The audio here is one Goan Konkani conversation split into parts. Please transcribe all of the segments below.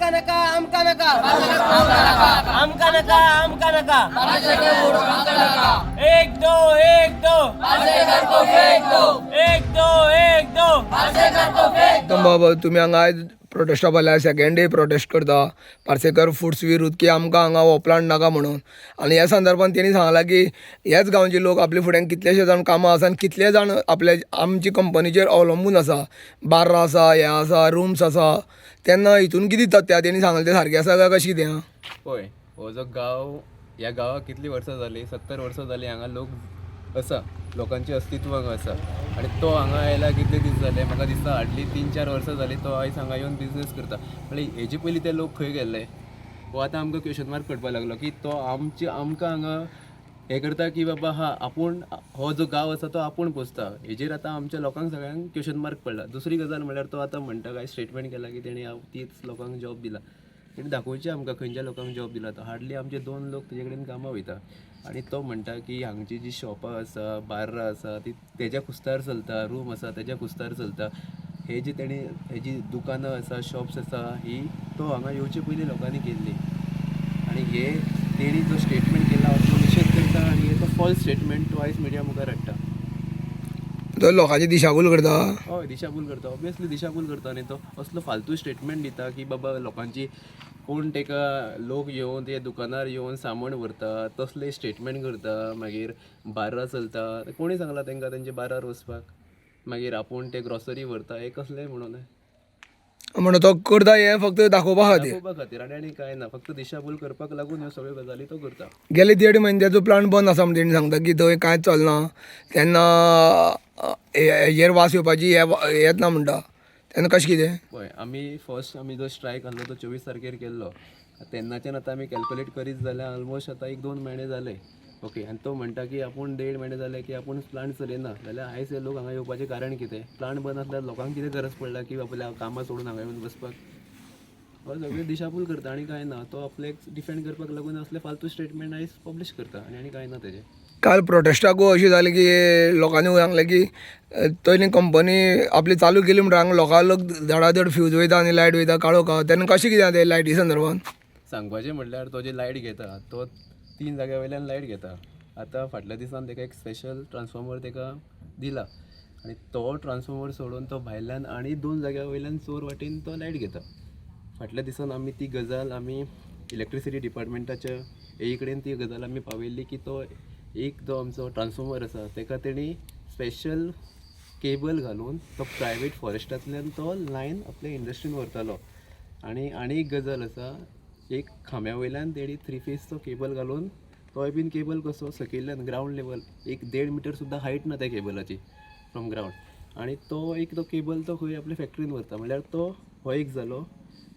आमका नाका, आमका नाका, आमका नाका, आमका नाका. एक दो, एक दो, एक दो, एक दो. उत्तम बाबा, तुमी हांगा आयज प्रोटेस्टा पावल्या, सेकंड डे प्रोटेस्ट करता पार्सेकर फुड्स विरुद्ध की आमकां हांगा हो प्लांट नाका म्हणून. आनी ह्या संदर्भान तेणी सांगलां की ह्याच गांवचे लोक आपले फुड्यान कितलेशे जाण कामां आसा आनी कितले जाण आपल्या आमची कंपनीचेर अवलंबून आसा. बार्रां आसा, हें आसा, रुम्स आसा. तेन्ना हितून कितें तथ्या तेणी सांगलें तें सारकें आसा काय कशें कितें आहा? पळय, हो जो गांव, ह्या गांवाक कितलीं वर्सां जालीं, 70 वर्सां जालीं हांगा लोक आसा, लोकांचें अस्तित्व हांगा आसा. आनी तो हांगा आयला कितले दीस जाले, म्हाका दिसता हाडली 3-4 वर्सां जालीं तो आयज हांगा येवन बिजनेस करता. म्हणल्यार हेजे पयलीं ते लोक खंय गेल्ले हो आतां आमकां क्वेशन मार्क पडपाक लागलो की तो आमचे आमकां हांगा हें करता की बाबा हा आपूण हो जो गांव आसा तो आपूण पोसता. हेजेर आतां आमच्या लोकांक सगळ्यांक क्वेशन मार्क पडला. दुसरी गजाल म्हणल्यार तो आतां म्हणटा काय स्टेटमेंट केला की तेणी 30 लोकांक जॉब दिला. तेणी दाखोवचें आमकां खंयच्या लोकांक जॉब दिला तो. हार्डली आमचे 2 लोक तेजे कडेन कामां वयता. आनी तो म्हणटा की हांगची जी शॉपां आसा, बार्रां आसा, ती तेज्या खुस्तार चलता, रूम आसा तेज्या खुस्तार चलता. हे जी तेणी हेजी दुकानां आसा, शॉप्स आसा, ही तो हांगा येवचे पयलीं लोकांनी केल्ली. आनी हे तेणी जो स्टेटमेंट केला तो निशेध करता आनी हे तो फॉल्स स्टेटमेंट तो आयज मिडिया मुखार हाडटा. तो लोकांची दिशाभूल करता. हय, दिशाभूल करता, ऑब्वियसली दिशाभूल करता. आनी तो असलो फालतू स्टेटमेंट दिता की बाबा लोकांची कोण तेका लोक येवन ते दुकानार येवन सामान व्हरता तसले स्टेटमेंट करता. मागीर बार्रां चलता, कोणी सांगला तेंकां तेंचे बार्रार वचपाक? मागीर आपूण ते ग्रॉसरी व्हरता, हें कसलें म्हणून म्हणून तो करता हें फक्त दाखोवपा खातीर. दाखोवपा खातीर आनी आनी कांय ना, फक्त दिशाभूल करपाक लागून ह्यो सगळ्यो गजाली तो करता. गेले 1.5 म्हयने तेजो प्लांट बंद आसा म्हण तेणी सांगता की थंय कांयच चलना, तेन्ना हेजेर वास येवपाची हे येतना म्हणटा, तेन्ना कशें कितें? पळय, आमी फर्स्ट आमी जो स्ट्रायक आहलो तो 24 तारखेर केल्लो. तेन्नाच्यान आतां आमी कॅल्कुलेट करीत जाल्यार ऑलमोस्ट आतां 1-2 म्हयने जाले. ओके, आनी तो म्हणटा की आपूण 1.5 म्हयने जाले की आपूण प्लांट चलयना, जाल्यार आयज हे लोक हांगा येवपाचें कारण कितें? प्लांट बंद आसल्यार लोकांक कितें गरज पडला की आपल्या कामां सोडून हांगा येवन बसपाक? हो सगळें दिशाभूल करता आनी कांय ना. तो आपल्याक डिफेंड करपाक लागून असले फालतू स्टेटमेंट आयज पब्लीश करता आनी आनी कांय ना तेजें. काल प्रोटेस्टाकू अशें जालें की लोकांनी सांगलें की पयलीं कंपनी आपली चालू केली म्हणटकीर हांगा लोकांक लोक धडाधड फ्यूज वयता आनी लायट वयता काळोख आहा, तेन्ना कशें कितें आहा तें लायटी संदर्भान? सांगपाचें म्हणल्यार तो जे लायट घेता तो 3 जाग्या वयल्यान लायट घेता. आतां फाटल्या दिसान तेका एक स्पेशल ट्रान्सफॉर्मर तेका दिला आनी तो ट्रान्सफॉर्मर सोडून तो भायल्यान आनी 2 जाग्या वयल्यान चोर वाटेन तो लायट घेता. फाटल्या दिसान आमी ती गजाल आमी इलेक्ट्रिसिटी डिपार्टमेंटाच्या एई कडेन ती गजाल आमी पावयल्ली की तो एक जो आमचो ट्रान्सफॉर्मर आसा तेका तेणी स्पेशल केबल घालून तो प्रायवेट फॉरेस्टांतल्यान तो लायन आपल्या इंडस्ट्रीन व्हरतालो. आनी आनी एक गजाल आसा, एक खांब्या वयल्यान तेणी 3 फेजचो केबल घालून तोय बीन केबल कसो सकयल्यान ग्रावंड लेवल 1.5 मिटर सुद्दां हायट ना त्या केबलाची फ्रॉम ग्रावंड. आनी तो एक तो केबल तो खंय आपल्या फॅक्ट्रीन व्हरता. म्हणल्यार तो हो एक जालो,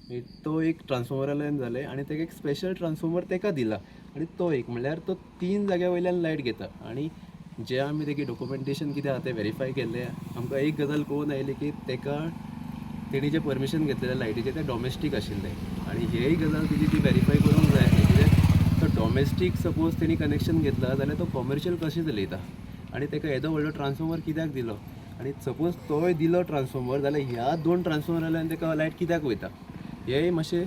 मागीर तो एक ट्रान्सफॉर्मरा जालें आनी तेका एक स्पेशल ट्रान्सफॉर्मर तेका दिला आनी तो एक म्हणल्यार तो 3 जाग्या वयल्यान लायट घेता. आनी जे आमी तेगे डॉक्युमेंटेशन कितें आहा तें वेरीफाय केल्लें, आमकां एक गजाल कळून आयली की तेका तेणी जें परमिशन घेतलेलें लायटीचें तें डॉमेस्टीक आशिल्लें. आनी हेय गजाल तेजी ती वेरीफाय करूंक जाय आसली, कित्याक तो डॉमेस्टीक सपोज तेणी कनेक्शन घेतला जाल्यार तो कॉमर्शियल कशें चलयता आनी तेका येदो व्हडलो ट्रान्सफॉर्मर कित्याक दिलो? आनी सपोज तोय दिलो ट्रान्सफॉर्मर जाल्यार ह्या 2 ट्रान्सफॉर्मरांतल्यान तेका लायट कित्याक वयता? हेंय मातशें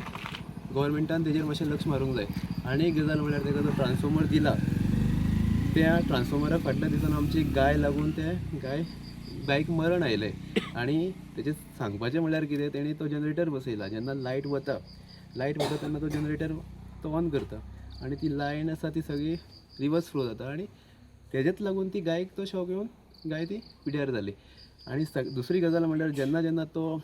गोवोरमेंटान तेजेर मातशें लक्ष मारूंक जाय. आनी एक गजाल म्हणल्यार तेका जो ट्रान्सफॉर्मर दिला त्या ट्रान्सफॉर्मरा फाटल्या दिसान आमची गाय लागून ते गायक मरण आयलें. आनी तेजें सांगपाचें म्हणल्यार कितें, तेणी तो जनरेटर बसयला. जेन्ना लायट वता, लायट वता तेन्ना तो जनरेटर तो ऑन करता आनी ती लायन आसा ती सगळी रिवर्स फ्लो जाता आनी तेजेच लागून ती गायक तो शॉक येवन गाय ती पिड्यार जाली. आनी दुसरी गजाल म्हणल्यार जेन्ना जेन्ना तो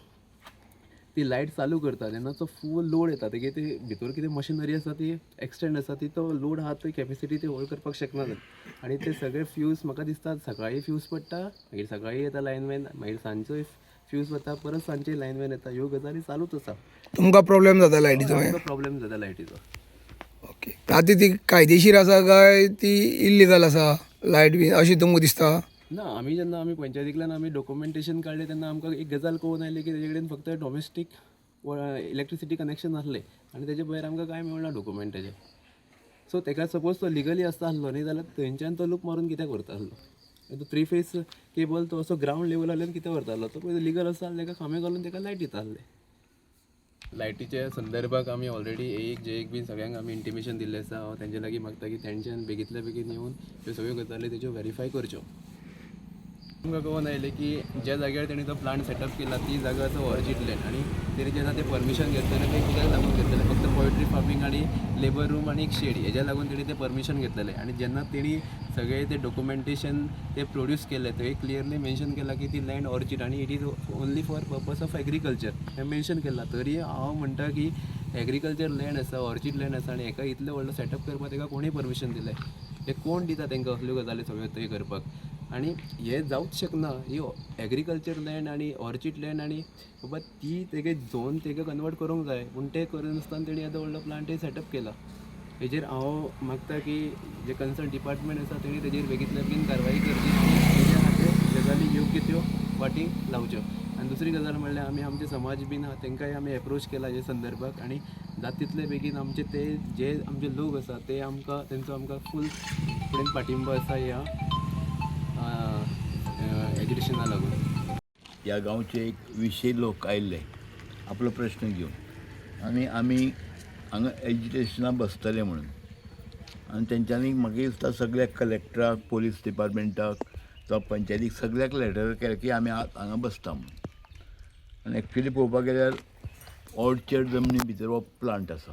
ती लायट चालू करता तेन्ना तो फूल लोड येता, तेगे ते भितर कितें मशिनरी आसा ती एक्सटेंड आसा ती तो लोड आहा ती कॅपेसिटी ती होल्ड करपाक शकना. आनी ते सगळे फ्यूज म्हाका दिसता सकाळी फ्यूज पडटा, मागीर सकाळी येता लायनमॅन, मागीर सांजचो फ्यूज वता, परत सांजचे लायनमॅन येता. ह्यो गजाली चालूच आसा. तुमकां प्रॉब्लेम जाता लायटीचो? आमकां प्रॉब्लेम जाता लायटीचो. ओके, आतां ती कायदेशीर आसा काय ती इल्लिगल आसा लायट बी अशें तुमकां दिसता? ना, आमी जेन्ना आमी पंचायतींतल्यान आमी डॉक्युमेंटेशन काडलें तेन्ना आमकां एक गजाल कळून आयली की तेजे कडेन फक्त डॉमेस्टीक इलेक्ट्रिसिटी कनेक्शन आसलें आनी तेजे भायर आमकां कांय मेळना डॉक्युमेंट तेजें. सो तेका सपोज तो लिगली आसता आसलो न्ही जाल्यार थंयच्यान तो लूप मारून कित्याक व्हरता आसलो? तो 3 फेज केबल तो असो ग्रावंड लेवलाल्यान कित्याक व्हरता आसलो? तो पयलीं लिगल आसता जाल्यार तेका खांबे घालून तेका लायट दिता आसले. लायटीच्या संदर्भाक आमी ऑलरेडी एक जे एक बीन सगळ्यांक आमी इंटिमेशन दिल्लें आसा. हांव तेंचे लागीं मागता की तेंच्यान बेगींतल्या बेगीन येवन ह्यो सगळ्यो गजाली तेज्यो वेरीफाय करच्यो. तुमकां कळोन आयलें की ज्या जाग्यार तेणी तो प्लांट सेटअप केला ती जागा आसा ऑर्चीड लँड आनी तेणी जेन्ना ते परमिशन घेतलेलें तें कित्याक लागून घेतलेलें, फक्त पोल्ट्री फार्मींग आनी लेबर रूम आनी एक शेड हेज्या लागून तेणी तें परमिशन घेतलेलें. आनी जेन्ना तेणी सगळें तें डॉक्युमेंटेशन तें प्रोड्यूस केलें थंय क्लियरली मेन्शन केलां की ती लँड ऑर्चीड आनी it is only for purpose of agriculture हें मेन्शन केलां. तरी हांव म्हणटा की एग्रीकल्चर लँड आसा, ऑर्चीड लँड आसा आनी हेका इतलें व्हडलो सेटअप करपाक तेका कोणी परमिशन दिलें, हें कोण दिता तांकां असल्यो गजाली सगळ्यो थंय करपाक? आनी हें जावंक शकना. ही एग्रीकल्चर लँड आनी ऑर्चीड लँड आनी बाबा ती तेगे झोन तेका कन्वर्ट करूंक जाय, पूण तें करिनासतना तेणी येदो व्हडलो प्लांट सेटअप केला. हेजेर हांव मागता की जे कन्सर्न डिपार्टमेंट आसा तेणी तेजेर बेगींतल्या बेगीन कारवाई करची आनी तेज्या खातीर गजाली योग्य त्यो वाटीक लावच्यो. आनी दुसरी गजाल म्हणल्यार आमी आमचे समाज बीन आहा तेंकांय आमी एप्रोच केला हे संदर्भाक आनी जाता तितले बेगीन आमचे ते जे आमचे लोक आसा ते आमकां तेंचो आमकां फूल फुडेन पाठिंबो आसा ह्या एजुकेशना लागून. ह्या गांवचे एक विशय लोक आयिल्ले आपलो प्रश्न घेवन आनी आमी हांगा एजिटेशना बसतले म्हणून आनी तेंच्यांनी म्हाका दिसता सगळ्या कलेक्टराक, पोलीस डिपार्टमेंटाक जावं पंचायतीक सगळ्याक लेटर केले की आमी हांगा बसता म्हणून. आनी एक्चुली पळोवपाक गेल्यार ऑर्चर्ड जमनी भितर हो प्लांट आसा,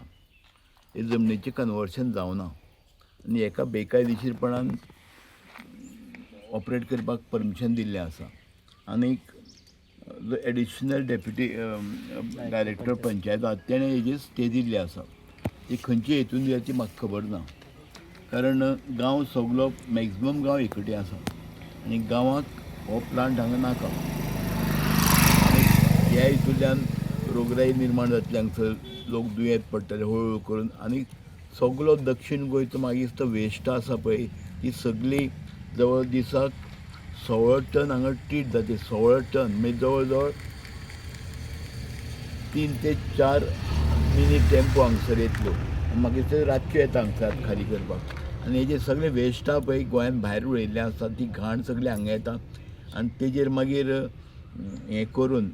हे जमनीचें कन्वर्शन जावना आनी हेका बेकायदेशीरपणान ऑपरेट करपाक परमिशन दिल्लें आसा. आनीक जो एडिशनल डेप्युटी डायरेक्टर पंचायत आसा तेणें हेजेर स्टे दिल्ली आसा. ती खंयची हेतून दिल्या ती म्हाका खबर ना, कारण गांव सगलो मॅक्जिमम गांव एकटे आसा आनी गांवाक हो प्लांट हांगा नाका. आनी ह्या हितूंतल्यान रोगराई निर्माण जातली, हांगसर लोक दुयेंत पडटले हळू हळू करून. आनी सगलो दक्षीण गोंयचो मागीर तो वेस्ट आसा पळय ती सगळी जवळ दिसाक 16 टन हांगा ट्रीट जाता, 16 टन म्हणजे जवळ जवळ 3 ते 4 मिनी टेम्पो हांगसर येतल्यो मागीर ते रातच्यो येता हांगसर खाली करपाक. आनी हेजे सगळे वेस्टां पळय गोंयान भायर उडयल्लें आसता ती घाण सगळी हांगा येता आनी तेजेर मागीर हें करून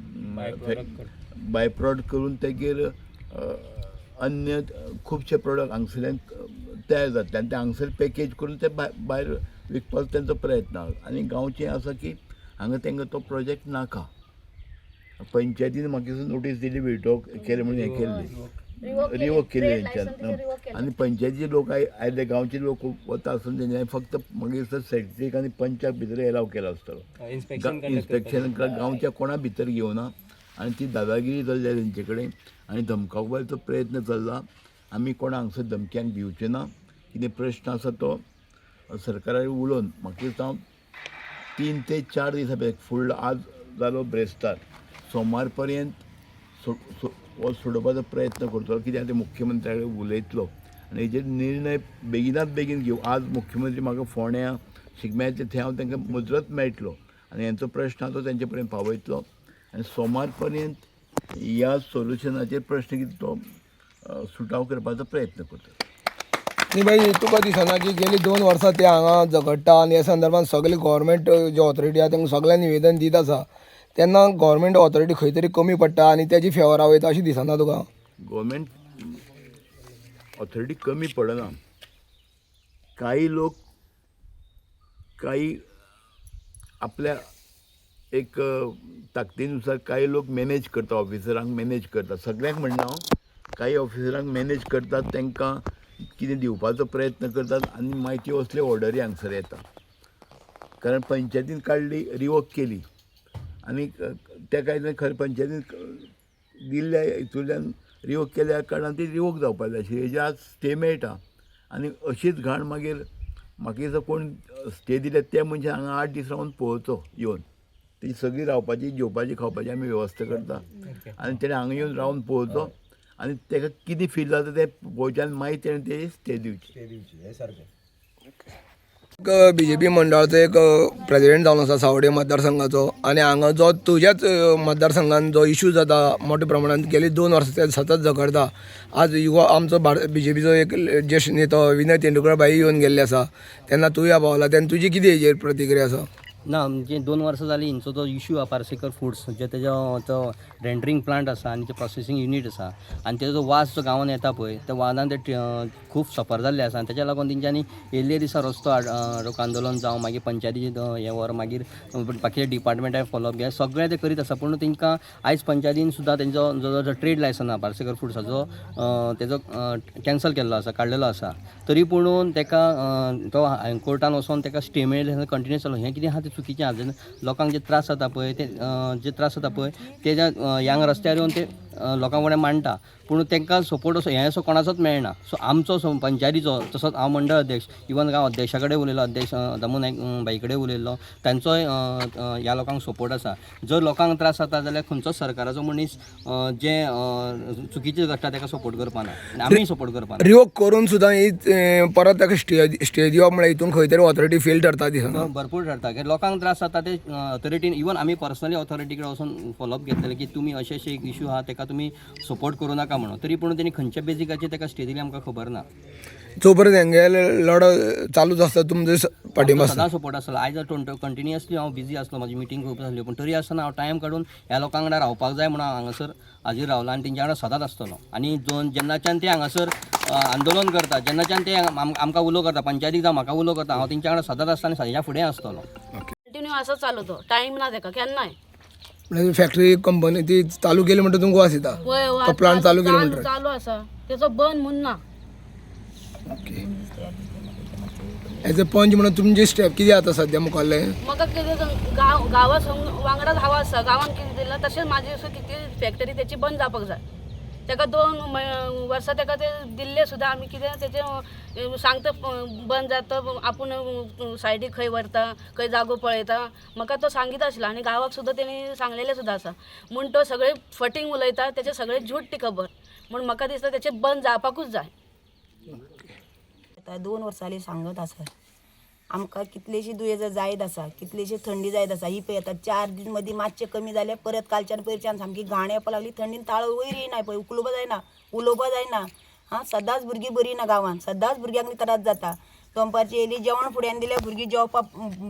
बाय प्रोडक्ट करून तेगेर अन्य खुबशे प्रोडक्ट हांगसरल्यान तयार जातले आनी ते हांगसर पॅकेज करून ते भायर विकपाचो तेंचो प्रयत्न आसा. आनी गांवचें आसा की हांगा तांकां तो प्रोजेक्ट नाका. पंचायतीन म्हाका नोटीस दिली विड्रॉ केलें म्हणून हें केल्लें, रिवोक केली तेंच्यान. आनी पंचायतीचे लोक आयले, गांवचे लोक वता आसतना तेंच्यांनी फक्त मागीर सेक्रेटरीक आनी पंचाक भितर एलाव केला आसतलो, इन्स्पेक्शन गांवच्या कोणा भितर घेवना. आनी ती दादागिरी चल्ल्या तेंचे कडेन आनी धमकावपाचो प्रयत्न चल्ला. आमी कोणा हांगसर धमक्यांक भिवचे ना. कितें प्रश्न आसा तो सरकारा उलोवन म्हाका दिसता हांव 3 ते 4 दिसां भितर फुडलो आज जालो ब्रेस्तार, सोमार पर्यंत हो सोडोवपाचो प्रयत्न करतलो. कित्याक ते मुख्यमंत्र्या कडेन उलयतलो आनी हेजेर निर्णय बेगिनात बेगीन घेवं. आज मुख्यमंत्री म्हाका फोंड्या शिगम्याचे थंय हांव तांकां मुजरत मेळटलो आनी हेंचो प्रश्न आसा तो तेंचे पर्यंत पावयतलो आनी सोमार पर्यंत ह्या सोल्युशनाचेर प्रश्न कितें तो सुटाव करपाचो प्रयत्न करतलो. न्ही बाई, तुका दिसना की गेली 2 वर्सां ते हांगा झगडटा आनी ह्या संदर्भात सगळे गव्हर्मेंट जे ऑथॉरिटी आसा तांकां सगळ्यांक निवेदन दीत आसा, तेन्ना गव्हर्मेंट ऑथॉरिटी खंय तरी कमी पडटा आनी तेजी फेवरा वयता अशें दिसना तुका? गव्हर्मेंट ऑथॉरिटी कमी पडना. काही लोक काही आपल्या एक ताकदीनुसार काही लोक मॅनेज करता, ऑफिसरांक मॅनेज करता. सगळ्यांक म्हणना हांव, काही ऑफिसरांक मॅनेज करतात, तांकां कितें दिवपाचो प्रयत्न करतात आनी मागीर त्यो असल्यो ऑर्डरी हांगसर येता. कारण पंचायतीन काडली, रिवोक केली आनी त्या काय खरें पंचायतीन दिल्ल्या हितूंतल्यान रिवोक केल्या कारणान ती रिवोक जावपाक जाय आशिल्ली. हेजेर आज स्टे मेळटा आनी अशीच घाण मागीर म्हाका दिसता कोण स्टे दिल्या त्या मनशान हांगा 8 दीस रावन पळोवचो येवन, ती सगळी रावपाची, जेवपाची, खावपाची आमी वेवस्था करता आनी तेणें हांगा येवन रावन पळोवचो आनी ताका कितें फील जाता तें पळोवचें आनी मागीर तेणें ते स्टे दिवची. बीजेपी मंडळाचो एक प्रेजिडेंट जावन आसा सावडे मतदारसंघाचो आनी हांगा जो तुज्याच मतदारसंघान जो इशू जाता मोठ्या प्रमाणान गेली 2 वर्सां ते सतत झगडता. आज युवा आमचो बीजेपीचो एक ज्येश्ठ नेतो विनय तेंडुलकर भाई येवन गेल्ले आसा, तेन्ना तूं ह्या पावला तेन्ना तुजी कितें हेजेर प्रतिक्रिया आसा? ना, म्हणजे 2 वर्सां जालीं हिंचो तो इशू आहा पार्सेकर फुड्स जे तेजो तो रेंडरींग प्लांट आसा आनी ते प्रोसेसींग युनीट आसा आनी तेजो जो वास जो गांवान येता पळय त्या वासान ते खूब सफर जाल्ले आसा आनी तेच्या लागून तेंच्यांनी येयल्ले दिसा रस्तो रोक आंदोलन जावं, मागीर पंचायतीचें हें व्हर, मागीर बाकीच्या डिपार्टमेंटाक फॉलोअप घे, सगळें ते करीत आसा. पूण तेंकां आयज पंचायतीन सुद्दां तेंचो जो ट्रेड लायसन आहा पार्सेकर फुड्साचो तेजो कॅन्सल केल्लो आसा, काडलेलो आसा. तरी पुणून तेका तो कोर्टान वचोन तेका स्टे मेळ्ळें, कंटिन्यू चालू. हें कितें आहा तें चुकीचें आहा. जेन्ना लोकांक जे त्रास जाता पळय ते जे त्रास जाता पळय तेज्या ह्यांग रस्त्यार येवन ते लोकां फुडें मांडटा, पूण तांकां सपोर्ट असो हें असो कोणाचोच मेळना. सो आमचो पंचायतीचो तसोच हांव मंडळ अध्यक्ष, इवन हांव अध्यक्षा कडेन उलयलो, अध्यक्ष दामू नायक भाई कडेन उलयल्लो, तांचोय ह्या लोकांक सपोर्ट आसा. जर लोकांक त्रास जाता जाल्यार खंयचोच सरकाराचो मनीस जे चुकीचें घडटा ताका सपोर्ट करपाना आनी आमी सपोर्ट करपाना. रिवोक करून सुद्दां ही परत ताका स्टे स्टे दिवप म्हळ्यार हितून खंय तरी ऑथॉरिटी फेल ठरता दिसना? भरपूर ठरता, कित्याक लोकांक त्रास जाता ते ऑथॉरिटीन, इवन आमी पर्सनली ऑथॉरिटी कडेन वचून फॉलोअप घेतलेले की तुमी अशे अशे एक इशू आहा, तेका तुमी सपोर्ट करूं नाका म्हणून. तरी पूण तेणी खंयच्या बेजिकाचेर तेका स्टे दिली आमकां खबर ना. जो पर्यंत हेंगेले लढो चालूच आसता तुमचो पाठिंबो आसता? सदां सपोर्ट आसलो. आयज कंटिन्युअसली हांव बिजी आसलो, म्हाजी मिटींग खूब आसल्यो, पूण तरी आसतना हांव टायम काडून ह्या लोकां वांगडा रावपाक जाय म्हणून हांव हांगासर हाजीर रावला आनी तेंच्या वांगडा सदांच आसतलो. आनी जेन्नाच्यान ते हांगासर आंदोलन करता, जेन्नाच्यान ते आमकां उलो करता, पंचायतीक जावं म्हाका उलो करता, हांव तेंच्या वांगडा सदांच आसता आनी सगळ्या फुडें आसतलो. कंटिन्यू आसा चालू, तो टायम ना तेका केन्नाय. म्हणजे फॅक्टरी कंपनी ती चालू केली म्हणटा तुमकां वास येता? वय. तो प्लांट चालू केलो म्हणटकीर? चालू आसा, तेचो बंद म्हूण ना. ओके, एज अ पंच म्हणून तुमची स्टेप कितें आतां सद्या मुखाल्ले? म्हाका कितें गांव गांवा संग वांगडाच हांव आसा. गांवान कितें दिलां तशेंच म्हाजी असो कितें फॅक्टरी तेची बंद जावपाक जाय. तेका 2 वर्सां तेका ते दिल्ले सुद्दां आमी कितें तेचें सांगता बंद जाता, आपूण सायडीक खंय व्हरता, खंय जागो पळयता, म्हाका तो सांगीत आशिल्लो आनी गांवाक सुद्दां तेणी सांगलेलें सुद्दां आसा. म्हूण तो सगळें फटींग उलयता, तेचें सगळें झूट ती खबर. म्हूण म्हाका दिसता तेचें बंद जावपाकूच जाय. आतां 2 वर्सां जालीं सांगत आसा आमकां. कितलीशीं दुयेंसां जायत आसा, कितलीशी थंडी जायत आसा. ही पळय आतां 4 दीस मदीं मातशें कमी जालें, परत कालच्यान पयरच्यान सामकी घाण येवपा लागली. थंडीन ताळो वयर येयना पळय, उखलुपा जायना, उलोवपा जायना. आं, सदांच भुरगीं बरीं ना गांवान, सदांच भुरग्यांक त्रास जाता. दनपारची येयली, जेवण फुड्यान दिल्यार भुरगीं जेवपाक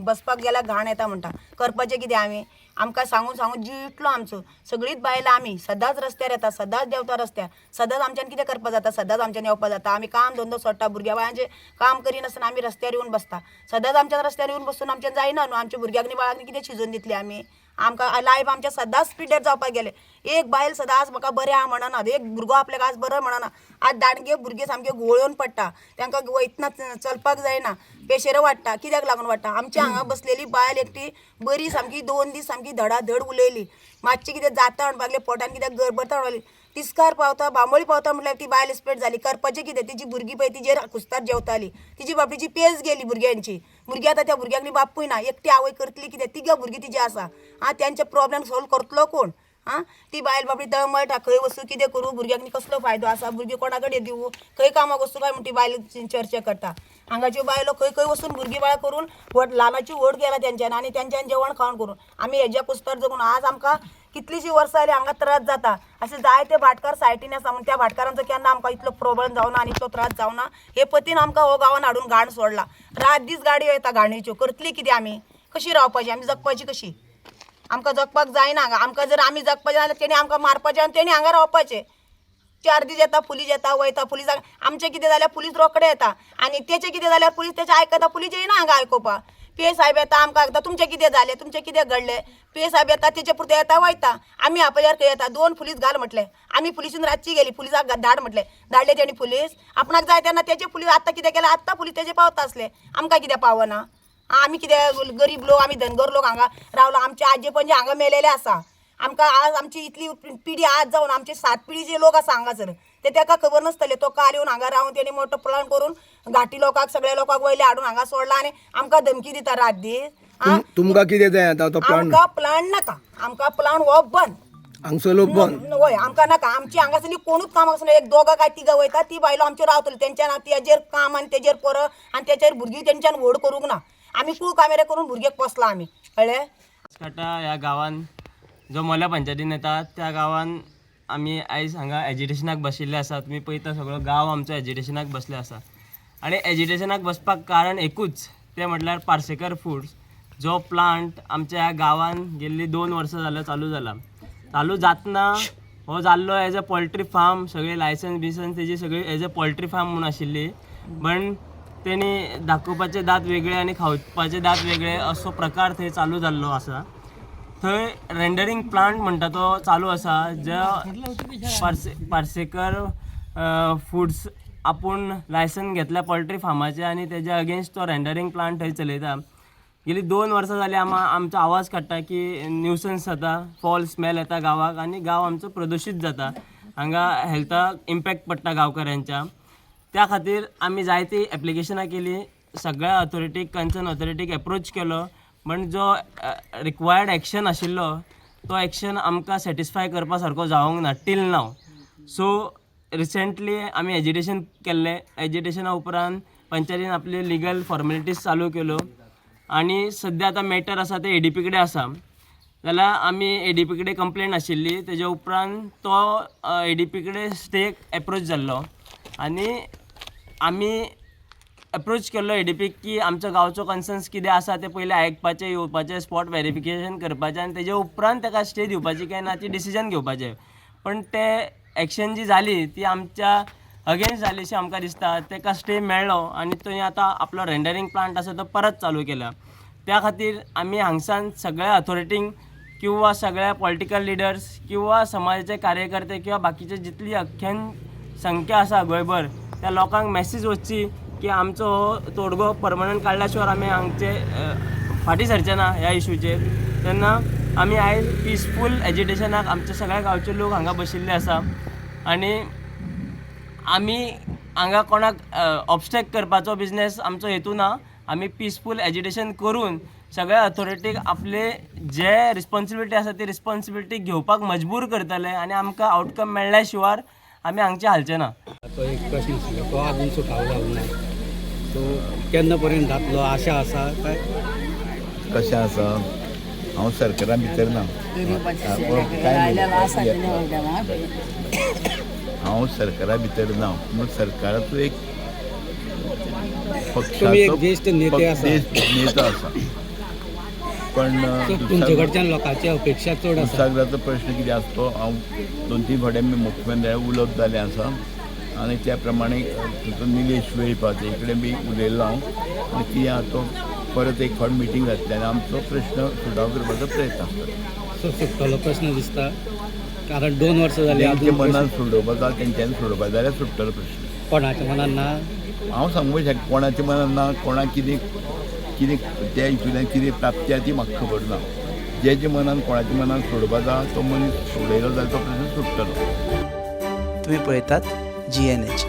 बसपाक गेल्यार घाण येता म्हणटा. करपाचें कितें आमी? आमकां सांगून सांगून जीव इतलो आमचो. सगळींच बायलां आमी सदांच रस्त्यार येता, सदांच देंवता रस्त्यार. सदांच आमच्यान कितें करपाक जाता? सदांच आमच्यान येवपा जाता? आमी काम धंदो सोडटा, भुरग्या बाळांचें काम करिनासतना आमी रस्त्यार येवन बसता. सदांच आमच्यान रस्त्यार येवन बसून आमच्यान जायना न्हू. आमच्या भुरग्यांक न्ही बाळांक कितें शिजोवन दितली आमी? आमकां लायफ आमच्या सदांच पिड्ड्यार जावपाक गेले. एक बायल सदां आज म्हाका बरें आहा म्हणना, एक भुरगो आपल्याक आज बरो म्हणना. आज दांडगे भुरगे सामके घुंवळून पडटा, तांकां वयतना चलपाक जायना, पेशेर वाडटा. कित्याक लागून वाडटा? आमच्या हांगा बसलेली बायल एकटी बरी सामकी 2 दीस सामकी धडाधड उलयली. मातशी कितें जाता म्हणपाक लागली, पोटान कित्याक गरबरता म्हणपाक लागली. तिस्कार पावता, बांबोळी पावता म्हटल्यार ती बायल इस्पेट जाली. करपाचें कितें? तिजी भुरगीं पळय तिजेर खुस्तार जेवताली. तिजी बाबडीची पेज गेली भुरग्यांची. भुरगीं आतां त्या भुरग्यांक न्ही बापूय ना, एकटी आवय करतली कितें? तिगां भुरगीं तिजी आसा. आं, तेंचे प्रॉब्लेम सोल्व करतलो कोण? आं, ती बायल बाबडी तळमळटा, खंय वचूं, कितें करूं, भुरग्यांक न्ही कसलो फायदो आसा, भुरगीं कोणा कडेन दिवूं, खंय कामाक वचूं काय म्हण ती बायल चर्चा करता. हांगाच्यो बायलो खंय खंय वचून भुरगीं बाळां करून व्हड ल्हानाची व्हड केला तेंच्यानी आनी तेंच्यानी जेवण खावण करून आमी हेज्या कुस्तार जगून आज आमकां कितलीशीं वर्सां जालीं हांगा त्रास जाता. अशे जायते भाटकार सायटीन आसा म्हूण त्या भाटकारांचो केन्ना आमकां इतलो प्रॉब्लेम जावना आनी इतलो त्रास जावना. हे पतीन आमकां हो गांवान हाडून घाण सोडला. रात दीस गाडयो येता घाणीच्यो. करतली कितें आमी? कशी रावपाची आमी? जगपाची कशी? आमकां जगपाक जायना हांगा. आमकां जर आमी जगपाचें जाल्यार तेणी आमकां मारपाचें आनी तेणी हांगा रावपाचें. 4 दीस येता पुलीस, येता वयता पुलीस. आमचें कितें जाल्यार पुलीस रोखडे येता आनी तेचें कितें जाल्यार पुलीस तेचें आयकता, पुलीस येयना हांगा आयकोवपाक. पी साहेब येता, आमकां आयकता, तुमचें कितें जालें, तुमचें कितें घडलें. पी साहेब येता, तेचे पुरते येता वयता. आमी आपल्यार खंय येता? दोन पुलीस घाल म्हटलें आमी. पुलिसीन रातची गेली, पुलिसाक धाड म्हटलें. धाडले तेणी पुलीस आपणाक जाय तेन्ना तेचे पुलीस. आतां कितें केलें? आत्तां पुलीस तेजे पावता आसले, आमकां कित्याक पावना? आमी कितें गरीब लोक? आमी धनगर लोक हांगा रावला. आमचे आजे पणजे हांगा मेलेले आसा. आमकां आज आमची इतली पिढी आज जावन आमचे सात पिढीचे लोक आसा हांगासर. ते तेका खबर नासतले. तो काल येवन हांगा रावन तेणी मोठो प्लान करून घाटी लोकांक सगळ्या लोकांक वयले हाडून हांगा सोडला आनी आमकां धमकी दिता रात दीस. आं. तुमकां कितें जाय आतां? तो प्लांट? आमकां प्लांट नाका. आमकां प्लांट हो बंद. हांगसर लोक बंद. वय, आमकां नाका. आमची हांगासरली कोणूच कामाक आसना. एक दोगां काय तिगां वयता, ती बायलो आमच्यो रावतली. तेंच्यान तेजेर काम आनी तेजेर पोरं आनी तेजेर भुरगीं तेंच्यान व्हड करूंक ना. आमी कूळ कामेरे करून भुरग्याक पोसला आमी, कळ्ळें? काटा ह्या गांवान जो मोल्या पंचायतीन येता त्या गांवान आमी आयज हांगा एजिटेशनाक बशिल्ले आसा. तुमी पळयता, सगळो गांव आमचो एजिटेशनाक बसले आसा आनी एजिटेशनाक बसपाक कारण एकूच, तें म्हटल्यार पार्सेकर फुड्स. जो प्लांट आमच्या ह्या गांवान गेल्ली 2 वर्सां जाल्यार चालू जाला. चालू जातना हो जाल्लो एज अ पोल्ट्री फार्म, सगळी लायसन्स बिसन्स तेजी सगळी एज अ पोल्ट्री फार्म म्हूण आशिल्ली, पण तेणी दाखोवपाचे दांत वेगळे आनी खावपाचे दांत वेगळे असो प्रकार थंय चालू जाल्लो आसा. थंय रेंडरींग प्लांट म्हणटा तो चालू आसा, जो पार्सेकर फुड्स आपूण लायसन घेतल्या पोल्ट्री फार्माचें आनी तेज्या अगेन्स्ट तो रेंडरींग प्लांट थंय चलयता. गेली 2 वर्सां जालीं आमचो आवाज काडटा की न्यूसन्स जाता, फॉल स्मेल येता गांवाक आनी गांव आमचो प्रदुशीत जाता, हांगा हेल्थाक इम्पॅक्ट पडटा गांवकऱ्यांच्या. त्या खातीर आमी जायतीं एप्लिकेशनां केलीं, सगळ्या ऑथॉरिटीक, कन्सर्न ऑथॉरिटीक एप्रोच केलो, पण जो रिक्वायर्ड एक्शन आशिल्लो तो एक्शन आमकां सॅटिस्फाय करपा सारको जावंक ना टील नाव. सो रिसेंटली आमी एजिटेशन केल्लें. एजिटेशना उपरांत पंचायतीन आपली लिगल फॉर्मेलिटीज चालू केल्यो आनी सद्या आतां मॅटर आसा तें एडीपी कडेन आसा. जाल्यार आमी एडीपी कडेन कंप्लेन आशिल्ली, तेज्या उपरांत तो एडीपी कडेन स्टेक एप्रोच जाल्लो आनी आमी एप्रोच केल्लो एडीपीक की आमचो गांवचो कन्सर्न्स कितें आसा तें पयलीं आयकपाचें, येवपाचें, स्पॉट वेरिफिकेशन करपाचें आनी तेजे उपरांत ताका स्टे दिवपाची काय ना ती डिसिजन घेवपाचें. पण ते एक्शन जी जाली ती आमच्या अगेन्स्ट जाली अशें आमकां दिसता. ताका स्टे मेळ्ळो आनी थंय आतां आपलो रेंडरींग प्लांट आसा तो परत चालू केला. त्या खातीर आमी हांगसान सगळ्या ऑथॉरिटींक किंवा सगळ्या पॉलिटिकल लिडर्स किंवा समाजाचे कार्यकर्ते किंवा बाकीचे जितली अख्ख्यान संख्या आसा गोंयभर त्या लोकांक मॅसेज वचची की आमचो हो तोडगो परमनंट काडल्या शिवाय आमी हांगचे फाटीं सरचे ना ह्या इशूचेर. तेन्ना आमी आयज पिसफूल एजिटेशनाक आमचे सगळ्या गांवचे लोक हांगा बशिल्ले आसा आनी आमी हांगा कोणाक ऑबस्टेक्ट करपाचो बिजनेस आमचो हेतू ना. आमी पिसफूल एजिटेशन करून सगळ्या ऑथॉरिटीक आपले जे रिस्पोन्सिबिलिटी आसा ती रिस्पोन्सिबिलिटी घेवपाक मजबूर करतले आनी आमकां आवटकम मेळ्ळ्या शिवाय आमी हांगचे हालचे ना. तो एक प्रश्न आशिल्लो तो अजून सुटावो जावंक ना. सो केन्ना पर्यंत जातलो आशा आसा काय कशें आसा, हांव सरकारा भितर ना, हांव सरकारा भितर ना, पूण सरकाराचो एक पक्षाचो ज्येश्ठ नेते आसा. नेतो आसा. पण तुमचे कडच्यान लोकांची अपेक्षा चड आसा. दुधसागराचो प्रश्न कितें आसा तो हांव 2-3 फावटी आमी मुख्यमंत्र्या उलोवप जालें आसा आनी त्या प्रमाणे तातूंत निलेश वेळीप आसा तेजे कडेन बी उलयल्लो हांव आनी कितें आसा तो परत एक फावट मिटींग जातली आनी आमचो प्रश्न सुटावो करपाचो प्रयत्न आसता. सो सुट्टलो प्रश्न दिसता, कारण 2 वर्सां जालीं तेंच्या अजून मनान सोडोवपाक जाय, तेंच्यांनी सोडोवपाक जाल्यार सुट्टलो प्रश्न. कोणाच्या मनान ना हांव सांगूंक शकना कोणाच्या मनान ना, कोणाक कितें कितें त्या हितूंतल्यान कितें प्राप्ती आसा ती म्हाका खबर ना. जेच्या मनान कोणाच्या मनान सोडोवपाक जाय तो मनीस सोडयलो जाल्यार तो प्रश्न सुट्टलो. तुम्ही पळयतात GNH.